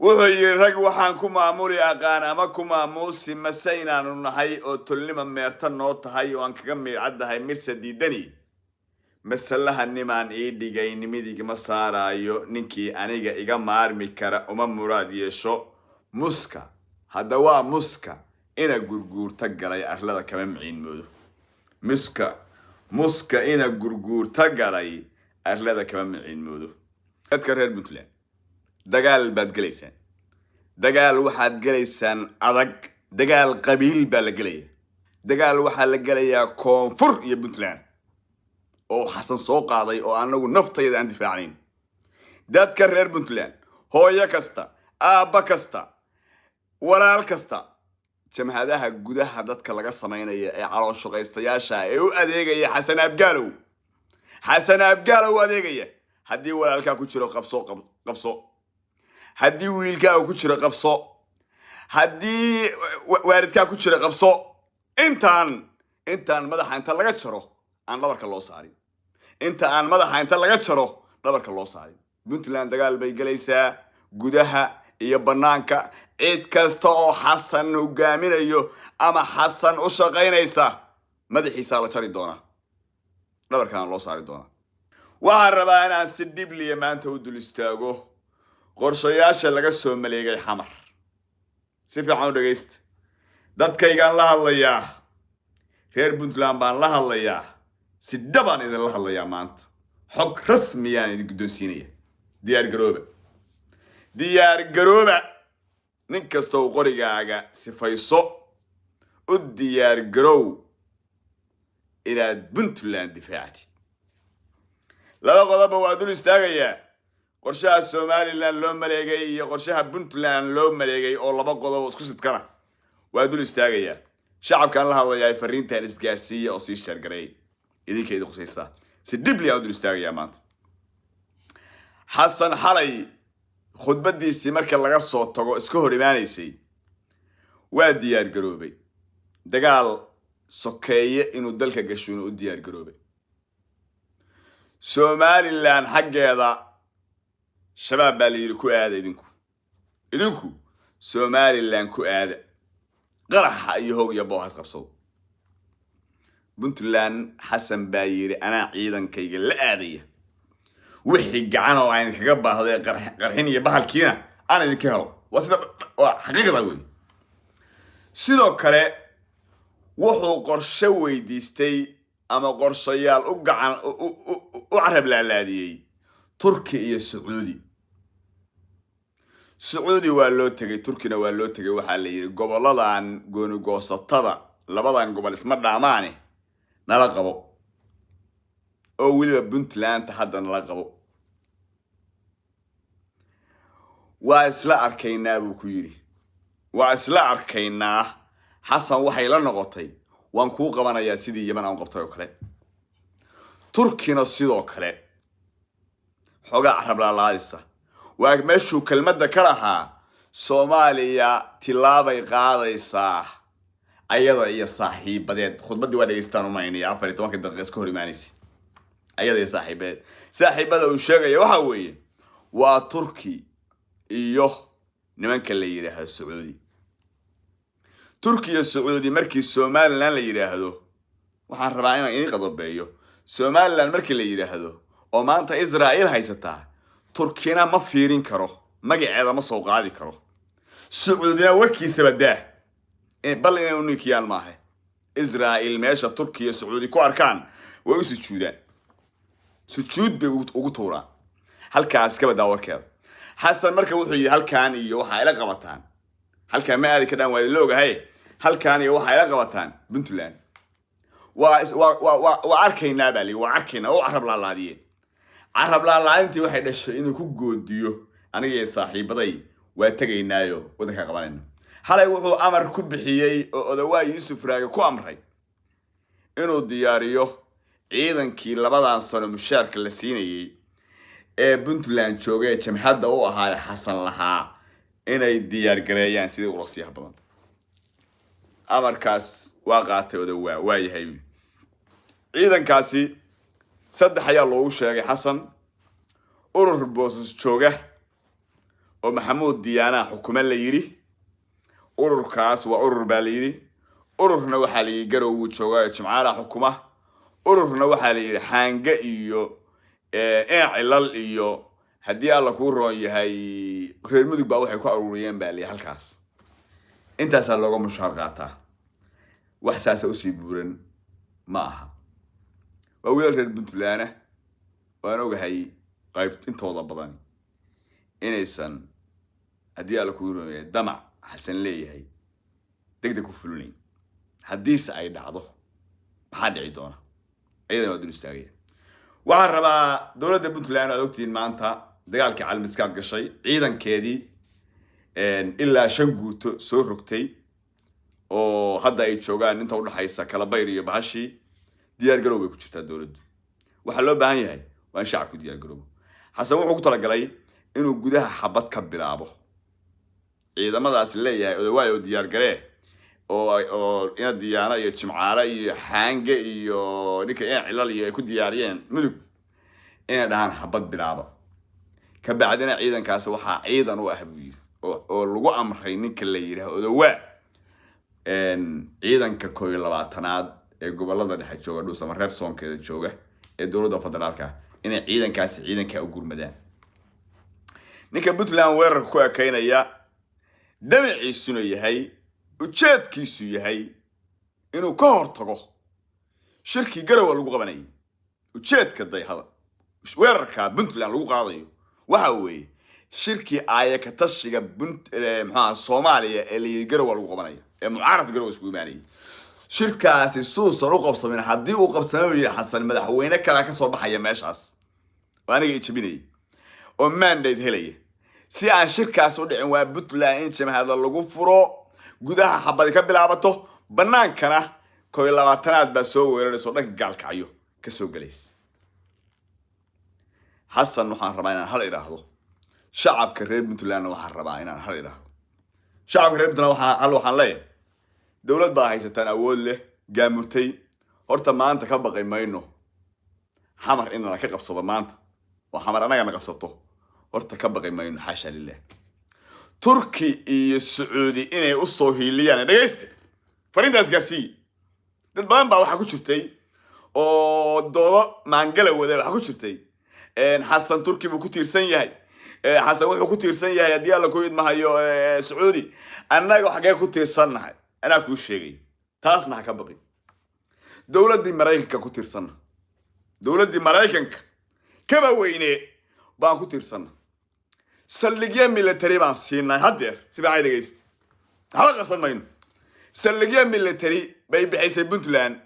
Wuxuu yidhi, rag waxaan ku maamuli aqaan ama ku maamuusi mase inaanu nahay oo tolnima meerta noo tahay oo aan kaga miircaddahay mirsa diidani. Masalaha nimaan ii dhigay nimidigama saaraayo, ninkii aniga iga maarmi kara uma muraad yeesho. Muska hadda waa muska ina gurguurta galay, arlada kama miciin moodo. Muska, muska ina gurguurta galay, arlada kama miciin moodo. Dadka reer Puntland, dagaal baad gelaysaan. Dagaal waxaad gelaysaan adag. Dagaal qabiil baa la gelaya. Dagaal waxaa la gelayaa koonfur iyo Puntland oo Xasan soo qaaday oo anagu naftayda aan difaacnayn. Dadka reer Puntland, hooyo kasta, aabba kasta, walaal kasta, jamhadaha gudaha dadka laga samaynaya ee calooshuqaystayaasha ee u adeegaya Xasan Abgaalow, Xasan Abgaalow u adeegaya, haddii walaalkaa ku jiro, qabso, qabso. Haddii wiilkaa ku jiro, qabso. Haddii waalidkaa ku jiro, qabso. Intaan madaxa inta laga jaro aan dhabarka loo saarin, inta aan madaxa inta laga jaro dhabarka loo saarin. Puntland dagaal bay gelaysaa gudaha iyo banaanka. Cid kasta oo Xasan hogaaminayo ama Xasan u shaqaynaysa, madaxiisaa la jari doonaa, dhabarkaana loo saari doonaa. Waxaan rabaa inaan si dhibliya maanta u dul istaago qorshayaasha laga soo maleegay Xamar. Si fiican u dhegaysta. Dadkaygaan la hadlayaa, reer Puntland baan la hadlayaa. Si dhabaan idinla hadlayaa maanta. Xog rasmiyaan idin guddoonsiinaya. Diyaar garooba, diyaar garooba. Nin kasta uu qorigaaga sifayso, u diyaar garow inaad Puntland difaactid. Laba qodobba waa dul istaagayaa: qorshaha Somaliland loo maleegay iyo qorshaha Puntland loo maleegay, oo laba qodob oo isku sidkana waa dul istaagayaa. Shacabkaan la hadlayaa, fariintan isgaarsiiya oo sii share gareey. Idinka idin khusaysaa. Si dhibli aan u dul istaagayaa maanta. Xasan xalay khudbadiisii marka laga soo tago iska hor imaanaysay, waa diyaar garoobay. Dagaal sokeeye inuu dalka gashuuna u diyaar garoobay. Somaliland xaggeeda Shabaab baa la yidhi ku aada. Idinku Somaliland ku aada, qaraxa iyo hoog iyo boohas qabsado. Puntland Xasan baa yidhi, anaa ciidankayga la aadaya, wixii gacan oo aan kaga baahday qarxin iyo bahalkiina aan idinka helo. Waa sida, waa xaqiiqda wey. Sidoo kale wuxuu qorshe weydiistay ama qorshayaal u gacan u carab laalaadiyey Turki iyo Sacuudi. Sacuudi waa loo tegay, Turkina waa loo tegay. Waxaa la yidhi, goboladan goonigoosatada, labadan gobol isma dhaamaane, nala qabo, oo weliba Puntlandta hadda nala qabo. Waa isla arkaynaa buu ku yidhi, waa isla arkaynaa. Xasan waxay la noqotay, waan kuu qabanayaa sidii Yeman aan qabtay oo kale. Turkina sidoo kale xoogaa carab laalaadisa. Waa meeshuu kelmadda ka lahaa, Soomaaliya tilaabay qaadaysaa ayada iyo saaxiibadeed. Khudbaddii waa dhegeystaan umaynaya, 14-ka daqiiqa iska hor imaanaysa. Ayada iyo saaxiibadeed, saaxiibada uu sheegaya waxa weeye waa Turki iyo nimanka la yidhaahdo Sacuudi. Turki iyo Sacuudi markii Somaliland la yidhaahdo, waxaan rabaa inaan idin qadobeeyo. Somaliland markii la yidhaahdo oo maanta Israa'iil haysataa, Turkina ma fiirin karo, magaceeda ma soo qaadi karo. Sacuudina warkiisaba daa, bal inay u ninkiyaan maaha. Israa'iil meesha Turkiya, Sacuudi ku arkaan way u sujuudaan, sujuud bay ugu tuuraan. Halkaas ka badaa warkeeda. Xasan marka wuxuu yidhi, halkaan iyo waxaa ila qabataan, halkaan ma aadi kadhaan, waa idinla ogahay, halkaan iyo waxaa ila qabataan Puntland. Waa arkaynaa baa lii, waa arkaynaa. Oo carab laalaadiyeen. Carab laalaadintii waxay dhashay inuu ku goodiyo, aniga iyo saaxiibaday waa tegaynaayo waddanka qabanayna. Xalay wuxuu amar ku bixiyey oo Odawaa Yuusuf Raage ku amray inuu diyaariyo ciidankii labadan sano mushaarka la siinayey ee Puntland jooga ee jamhadda u ahaa Xasan lahaa, inay diyaar gareeyaan sidii u dhaqsiyaha badan. Amarkaas waa qaatay Odawaa, waa yahay. Ciidankaasi saddex ayaa loogu sheegay Xasan: urur Boosas jooga Oo Maxamuud Diyaanaha xukume la yidhi. Ururkaas waa urur baa la yidhi. Ururna waxaa la yidhi Garow wuu joogaa, Jimcaalaha xukuma. Ururna waxaa la yidhi Xaange iyo Cilal iyo, haddii Alla kuu roon yahay, reer Mudug baa waxay ku aruuriyeen baa la yidhi. Halkaas intaasaa looga mushaar qaataa. Wax saasa usii buuran ma aha. Waa wiilal reer Puntlandna, waan ogahay qayb intooda badan inaysan, haddii Alla kuu roon yahay, damac Xasan leeyahay deg deg ku fulinayn. Haddiise ay dhacdo, maxaa dhici doona? Ciidan waa dul istaagaya. Waxaan rabaa dowladda Puntland, aad ogtihiin maanta dagaalkii Calmiskaad gashay, ciidankeedii ilaa 5 guuto soo rogtay oo hadda ay joogaan inta udhaxaysa Kalabayr iyo Bahashii. Diyaar garow bay ku jirtaa dowladdu. Waxaa loo baahan yahay waa in shacabku diyaar garoobo. Xasan wuxuu ku talagalay inuu gudaha xabad ka bilaabo. Ciidamadaas leeyahay Odawaay oo diyaar garee oo ina Diyaano iyo Jimcaale iyo Xaange iyo ninka ina Cilal iyo ay ku diyaariyeen Mudug inay dhahaan xabad bilaaba. Ka bacdina ciidankaasi waxaa ciidan u ah buu yidhi oo lagu amray ninka la yidhaah Odawaa, ciidanka 21aad ee gobolada dhexe jooga, Dhuusamareeb soonkeeda jooga, ee dowladda federaalka, inay ciidankaasi ciidankaa u gurmadaan. Ninka Puntland weerarka ku ekeynaya, damaciisuna yahay, ujeedkiisu yahay inuu ka hortago shirkii Garowa lagu qabanayay, ujeedka dayhada weerarka Puntland lagu qaadayo waxa weeye shirkii aayaka tashiga Bunt maxaa Soomaaliya ee la yidhi Garowa lagu qabanaya, ee mucaaradka Garowa isku imaanayay. Shirkaasi suusan u qabsamin, haddii uu qabsamay buu yidhi Xasan, madaxweyne kalea kasoo baxaya meeshaas oo aniga i jabinayay oo mandate helaya. Si aan shirkaas u dhicin, waa Puntland in jamhada lagu furo, gudaha xabadi ka bilaabato, banaankana 21aad baa soo weeraraysa oo dhanka Gaalkacyo kasoo gelaysa. Xasan waxaan rabaa inaan hal idhaahdo. Shacabka reer Puntlandna waxaan rabaa inaan hal idhaahdo. Shacabka reer Puntland waxaan hal waxaan leeyahay: dowlad baa haysataan awood leh, gaamurtay. Horta maanta ka baqi mayno Xamar in la ka qabsado maanta oo Xamar annagana qabsato. Horta ka baqi mayno, xaasha lilah. Turki iyo Sacuudi inay usoo hiiliyaan, dhegaysta, fariintaas gaarsiiye. Dad badan baa waxaa ku jirtay oo doodo maangala wada. Waxaa ku jirtay Xasan Turki buu ku tiirsan yahay, Xasan wuxuu ku tiirsan yahay, haddii Alla ku idmahayo, Sacuudi. Annaga xaggee ku tiirsannahay? Anaa kuu sheegay, taasna ha ka baqin. Dowladdii Maraykanka ku tiirsanna, dowladdii Maraykanka kaba weyne baan ku tiirsanna. Saldhigyo military baan siinay haddeer. Si fiican dhegaysta, waxba qarsan mayno. Saldhigyo military bay bixisay Puntland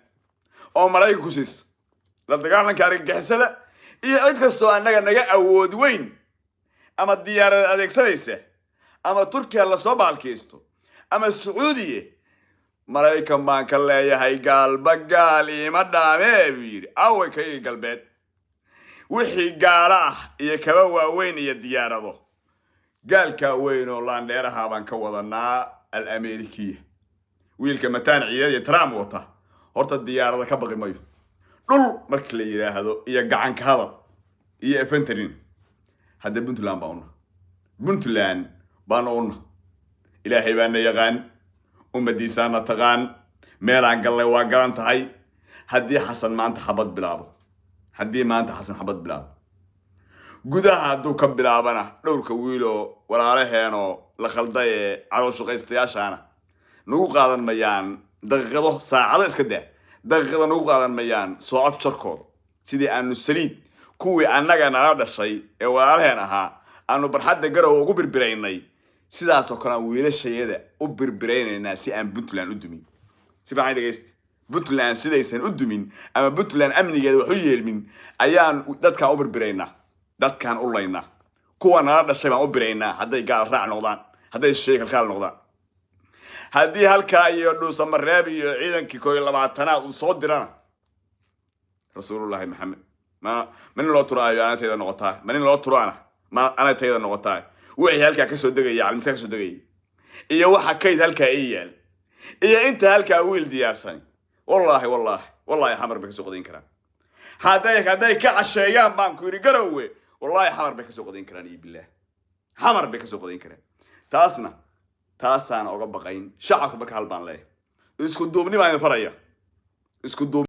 oo Maraykan ku siisa la dagaalanka argagixisada iyo cid kastoo annaga naga awood weyn ama diyaarad adeegsanaysa ama Turkiya lasoo baalkaysto ama Sacuudiye. Maraykan baan ka leeyahay, gaalba gaal iima dhaamee buu yidhi. Away kayga galbeed wixii gaalo ah iyo kaba waaweyn iyo diyaarado, gaalkaa weyn oo laandheeraha baan ka wadanaa, al Amerikiya. Wiilka mataan ciidad iyo Trump wata, horta diyaarada ka baqi mayo. Dhul marka la yidhaahdo iyo gacanka hadal iyo infantry, hadda Puntland baa una, Puntland baana una. Ilaahay baana yaqaan, ummadiisaana taqaan, meelaan gallay waa garan tahay. Haddii Xasan maanta xabad bilaabo, haddii maanta Xasan xabad bilaabo, gudaha hadduu ka bilaabana, dhowrka wiiloo walaalaheenoo la khalday ee calool shaqaystayaashaana nagu qaadan mayaan daqiiqado, saacado iska daa, daqiiqada nagu qaadan mayaan soo afjarkooda, sidii aanu saliid kuwii annaga nala dhashay ee walaalaheen ahaa aanu barxadda Garowe ugu birbiraynay. Sidaasoo kale aan wiilashayada u birbiraynaynaa si aan Puntland u dumin. Si fiican dhegaysta, Puntland sidaysan u dumin ama Puntland amnigeeda wax u yeelmin ayaan dadkaan u birbiraynaa, dadkaan u laynaa, kuwa nala dhashay baan u biraynaa. Hadday gaal raac noqdaan, hadday shay kalkaal noqdaan, haddii halkaa iyo Dhuusamareeb iyo ciidankii 21aad uu soo dirana, Rasuulullaahi Maxamed, ma nin loo turaayo ana tayda noqotaa? Ma nin loo turaana ma ana tayda noqotaa? Wixii halkaa kasoo degaya, Calmiska kasoo degaya iyo waxa kayd halkaa ii yaal iyo inta halkaa wiil diyaarsani, wallaahi, wallaahi, wallaahi, Xamar bay kasoo qadayn karaan. Hadday ka casheeyaan baan ku yidhi Garowe, wallaahi Xamar bay kasoo qadayn karaan iyo bilaah. Xamar bay kasoo qadayn karaan. Taasna taasaana oga baqayn shacabka. Marka hal baan leeyahay: isku duubni baan idin faraya, isku duub.